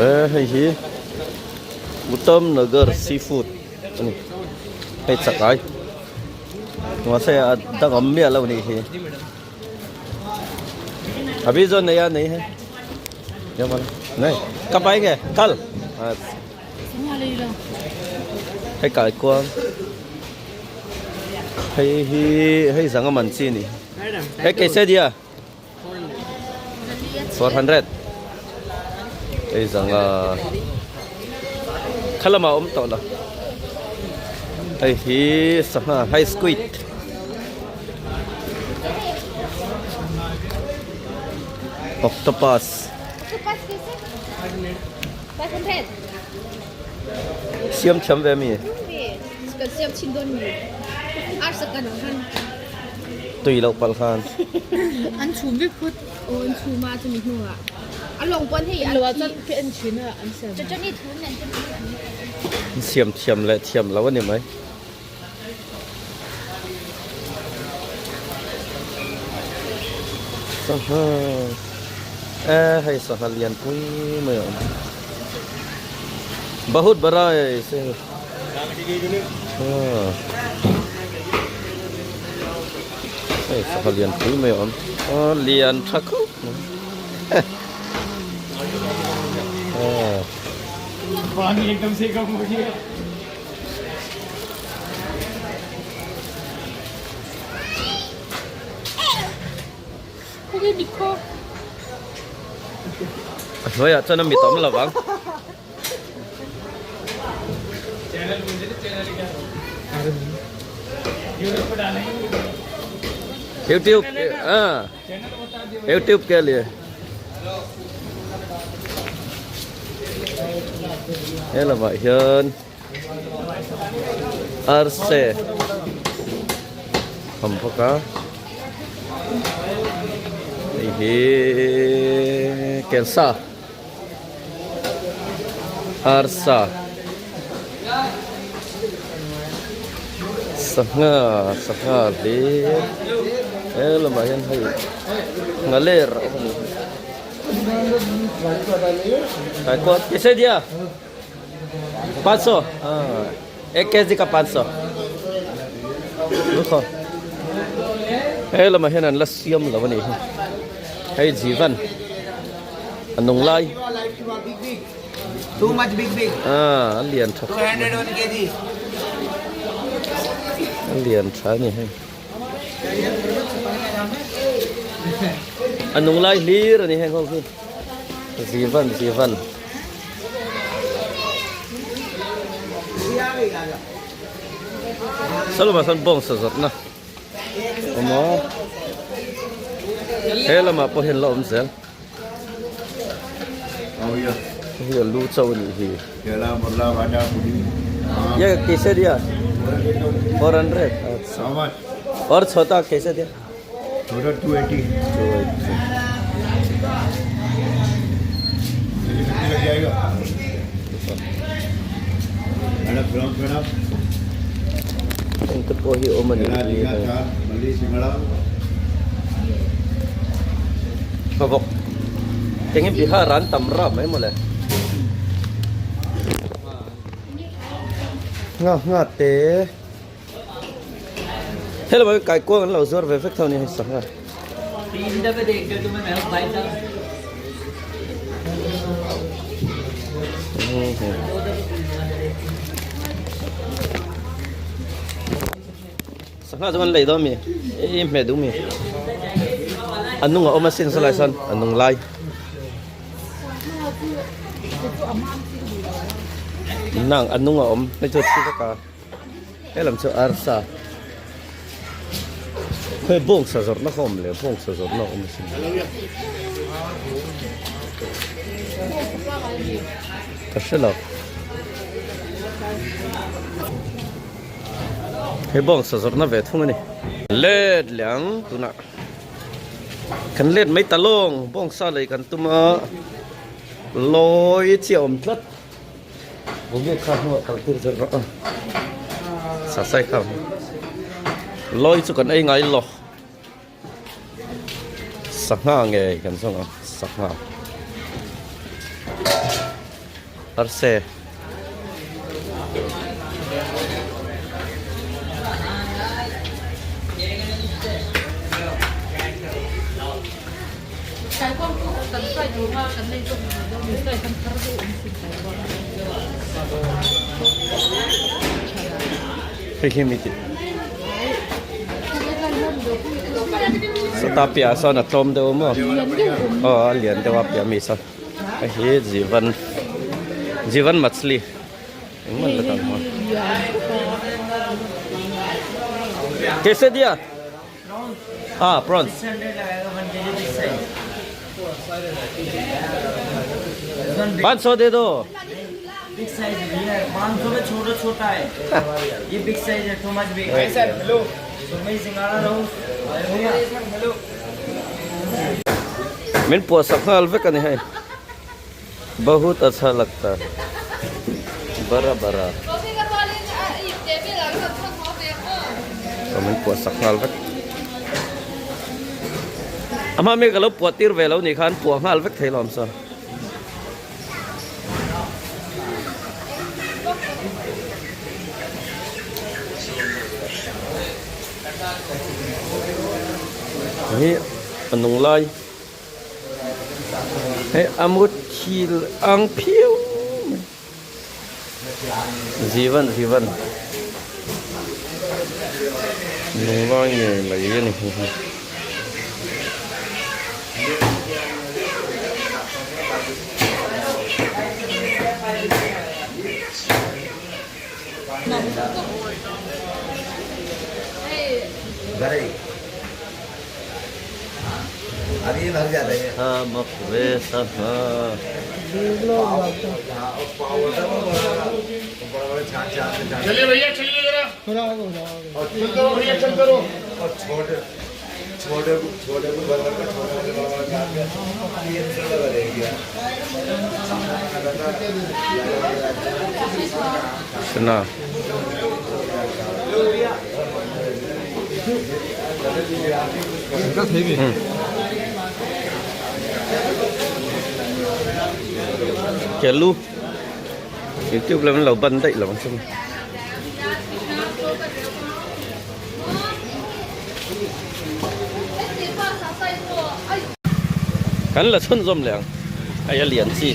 E hei hi Uttam Nagar seafood a ni hei chakai mahse a dangam miah lo nih hi abhi jo naya nahi hai Này, kab aayenge kal hei kaikuang hei hi hei zanga man chi ni hei kaise dia 400 hei zanga khalama awm tawh lo hei hi sangha hei squid Octopus. Siam thiam ve mi? Tui loh palh khan. An chhum vek phut. Aw an chhum a chumi hnuah a lawng pawn hei an thi an thin a an siam. Chachani thum nen te an siam thiam leh thiam lo ani mai. Sangha e hei sangha lian pui mai a awm bahut bara e se hei sangha lian pui mai a awm lian tha khawp mai A hnuaiah chuan a mit a awm lo vang. YouTube ah YouTube ke liye. He lamah hian Arse awm bawk a hei hi kelsa arsa sangha sangha hlir he lamah hian hei nghaler a awm a ni. Kaise diya? 500 एक के जी का 500 रुको he lama hian an la siam lo ani hi hei jivan a nung lai Too much big big. Ah, a lian tha 201 kg. A lian tha ani hei. A nung lai hlir ani heng ho hi. Jivan jivan. Salama sawn bawng sa zawrhna awm a he lamah pawh hian la awm zel hei a lu chauh a nih hi ye kaise diya 400 achha aur chhota kaise diya 280 Engte pawh hi awm a ni a bawk eng hi Bihar an tam rap mai mawle ngha ngha te. Hello mai kai kuang an lo zuar ve vek tho ni hei sangha. Sangha chu an lei dawn mi i hmeh duh mi a nung a awm asin salai sawn a nung lai. Nang a nung a awm hei chu a thi vek a. Helam chu arsa khawi bawngsa zawrhna kha awm le bawngsa zawrhna a awm asin ka hre lo hei bawngsa zawrhna ve thung a ni let leh ang tunah kan let mai ta lawng bawngsa lei kan tum a lawi chiah a awm tlat. Bawngek kha hnuah kal tir zel rawh a. Sasai kha lawi chu kan ei ngai lo. Sangha nge kan zawng ang sangha arse. Hei hi mi tih sawta piahah sawn a tlawm deuh maw aw a lian deuh a piah mi sawn hei hi jivan jivan machli engmah la tam maw kaise diya ah prawns पाँच सौ दे दो big size भैया 500 में छोटा छोटा है ये big size है too much big hello सुरमई सिंगाड़ा रहू भैया hello min puah sak nghal vek a ni hei bahut acha lagta bara bara aw min puah sak nghal vek a hma mi ka lo puah tir ve lo nih khan puah nghal vek thei lo awm sawn. Hi a nung lai hei a muthil ang phiau mai Jivan Jivan nung lai ngei mai a ni hi. Sana. Kelu YouTube lam lo ban daih lo ang chu. Kan la chhunzawm leh ang hei a lian chi.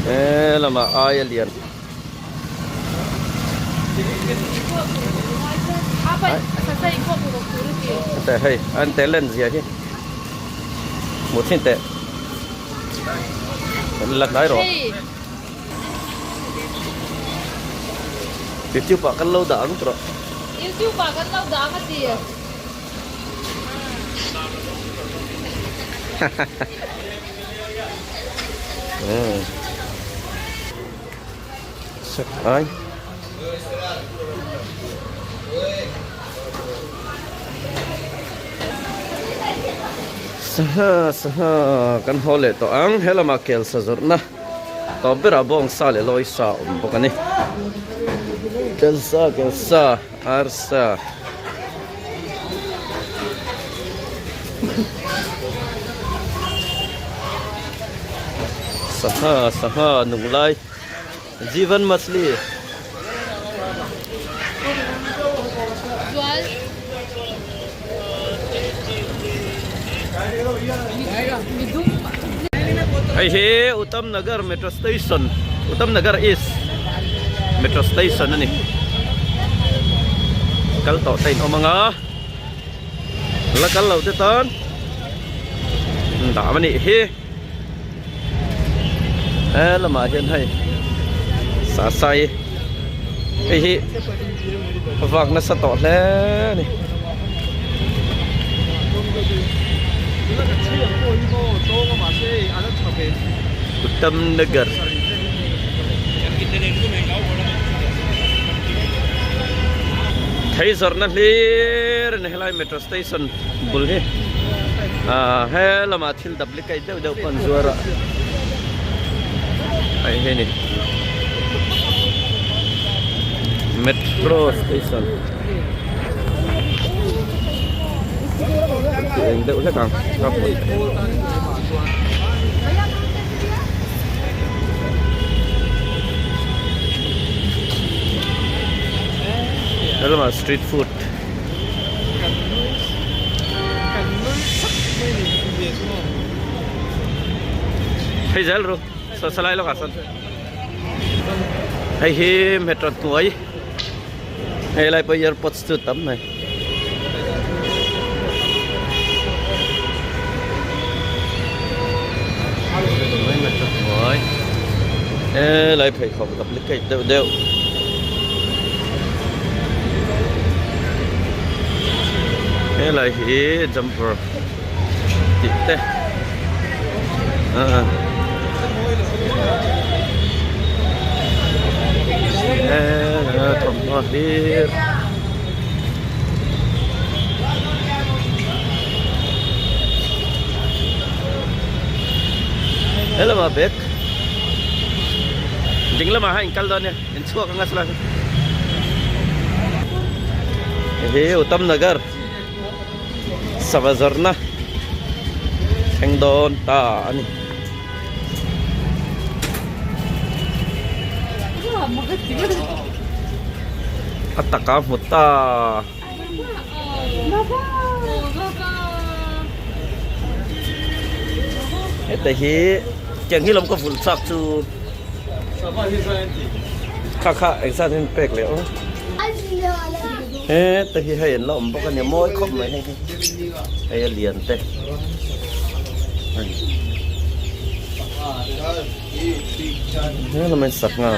He lamah ai a lian. Teh hei an talent zia hi hmuh thin teh kan la hnai rawh youtube ah kan lo dah ang tawh youtube ah kan lo dah ang a ti Ai. Sangha sangha kan haw leh tawh ang he lamah kel sa zawrhna tawp berah bawng sa leh lawi sa a awm bawk a ni kel sa kel sa ar sa. Sangha sangha nung lai Jeevan Machli. Hei hi Uttam Nagar Metro Station Uttam Nagar East Metro Station a ni kal tawh te in awm ang a la kal lo te tan dah a nih hi. He lamah hian hei sasai hei hi a vak nasa tawh hle a ni. Uttam Nagar Thei zawrhna hlir a ni helai metro station bul hi ah he lamah thil duplicate deuh deuh pawh an zuar a hei hi a ni. Metro station tih eng deuh hlek ang ka hmu helamah street food hei zel ru saw salai lawkah sawn. Hei hi metro hnuai hei lai pawh airpods chu tam mai. Metro hnuai helai pheikhawk duplicate deuh deuh. Helai hi jumper tih te thawmhnaw hlir helamah bag ding lamah hian inkal dawn nia inchhuak anga saw lai hei hi Uttam Nagar. Sava zawrhna thleng dawn ta a ni. A taka hmu ta. Heta hi tiang hi lawm ka vulh chak chu. Kha kha engzat hian pek leh aw. Heta hi hei an la awm bawk a nia mawi khawp mai hei hi hei a lian te he lam in sak nga